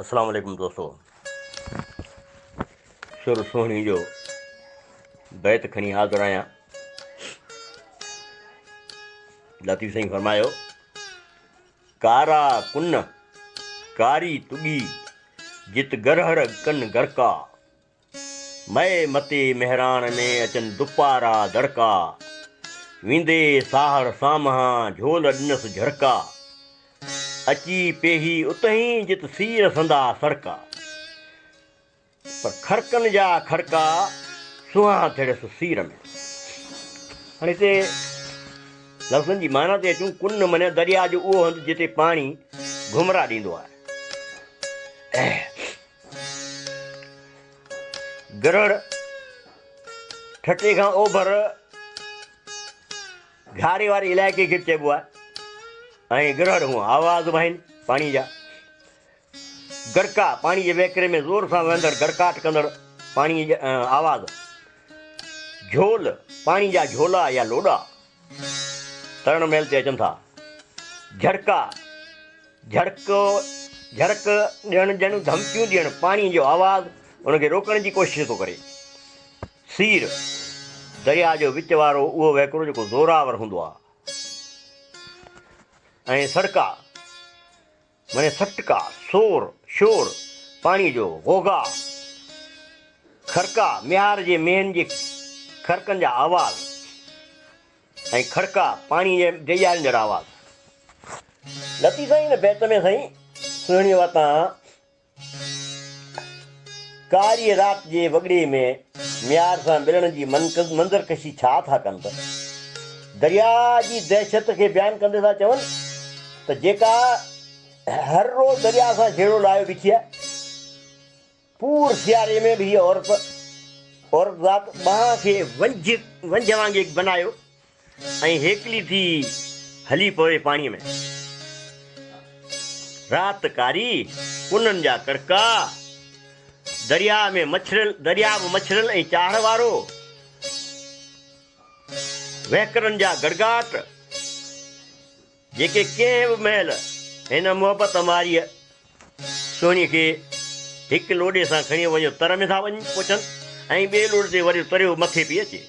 اسلام عليڪم دوستو سر سهڻي جو بيت کڻي حاضر آهيان. لطيف سائين فرمايو، ڪارا ڪن ڪاري تڳي، جت گرهڙ ڪن گڙڪا. مئي متي مهراڻ ۾ اچن دپارا دڙڪا، ويندي ساهڙ سامهان جهول ڏنس جهڙڪا، اچي پيهي اتهين جت سير سندا سڙڪا، پر کڙڪن جا کڙڪا سونهان ٿيڙس سير ۾. هاڻي هتي لفظن جي معنيٰ تي اچون، ڪن معنيٰ درياء جو اهو هنڌ جتي پاڻي گهمرا ڏيندو آهي. گرڙ، ٺٽي کان اوڀر گهاري واري علائقي کي به چئبو آهي ۽ گرڙ هونء آواز به آهن پاڻي جا. گڙڪا، پاڻي جي وهڪري ۾ زور سان وهندڙ گڙڪاٽ ڪندڙ پاڻي جا آواز. جهول، پاڻي جا جهولا يا لوڏا ترڻ مهل تي اچن ٿا. جهڙڪا، جهڙڪو، جهڙڪ ڏيڻ ڄڻ ڌمڪيون ڏيڻ، پاڻيء جو آواز ان کي روڪڻ جي ڪوشش ٿو ڪري. سير، درياء جو وچ وارو اهو وهڪرو جيڪو زوراور هوندو آهي ۽ سڙڪا معني سٽڪا، سور، شور، پاڻيء جو غوغاء، کڙڪا، ميهار جي مينهن جي کڙڪن جا آواز. ۽ کڙڪا، پاڻيء جي ڊيڄاريندڙ آواز. لطيف سائين هن بيت ۾ سائين سهڻيء واتان ڪاريء رات جي وڳڙي ۾ ميار سان ملڻ جي منظر ڪشي ڇا ٿا ڪن ته درياء جي دهشت کي بيان ڪندي ٿا چون ته جيڪا هر روز درياء سان جهيڙو لايو بيٺي آهي. پور سياري ۾ به هيء عورت، عورت ذات، ٻانهن کي ونجهه، ونجهه وانگي بنايو ۽ هيڪلي ٿي هلي پوي پاڻيء ۾. رات ڪاري، ڪنن جا ڪڙڪا، درياء ۾ مڇريل، درياء به مڇريل ۽ چاڙهه وارو، وهڪرن جا گڙگاٽ، جيڪي ڪنهن به مهل هن محبت ماريء سهڻيء کي هڪ لوڏي سان کڻي وڃيو تر ۾ ٿا وڃي پهچن ۽ ٻئي لوڏي تي وري تريو مٿي پئي اچي.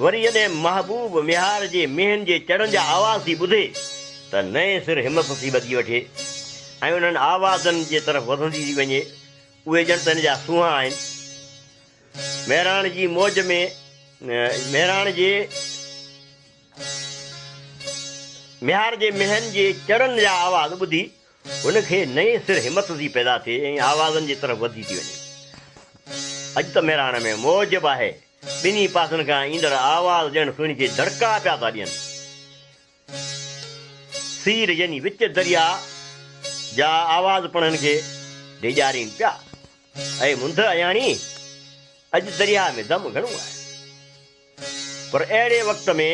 وري جڏهن محبوب ميهار جي مينهن جي چڙن جا آواز ٿي ٻڌي ته نئين سر همت ٿي ٻڌي وٺي ۽ انهن آوازن جي طرف وڌندي ٿي وڃي. اهي ڄڻ ته هن جا سونهان آهن. مهراڻ جي موج ۾ مهراڻ جي. ميهار جي مينهن جي چڙن جا آواز ٻڌي هن کي نئين سر همت ٿي پيدا ٿئي ۽ آوازن جي طرف وڌي ٿي وڃي. اڄ ته مهراڻ ۾ موج به آهي. ٻنهي پاسن کان ايندڙ آواز ڄڻ سهڻي کي دڙڪا پيا ٿا ڏين. سير يعني وچ درياء جا آواز پڻ هن کي ڊيڄارين پيا. اي منڌ اياڻي! اڄ درياء ۾ دم گهڻو آهي. پر اهڙي وقت ۾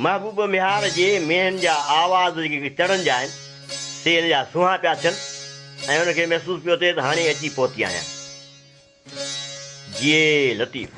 محبوب ميهار جي مينهن جا آواز جيڪي چڙن جا آهن، سي هن جا سونهان پيا ٿين ۽ هن کي محسوس پيو ٿئي ته هاڻي اچي پهتي آهيان. جيئي لطيف.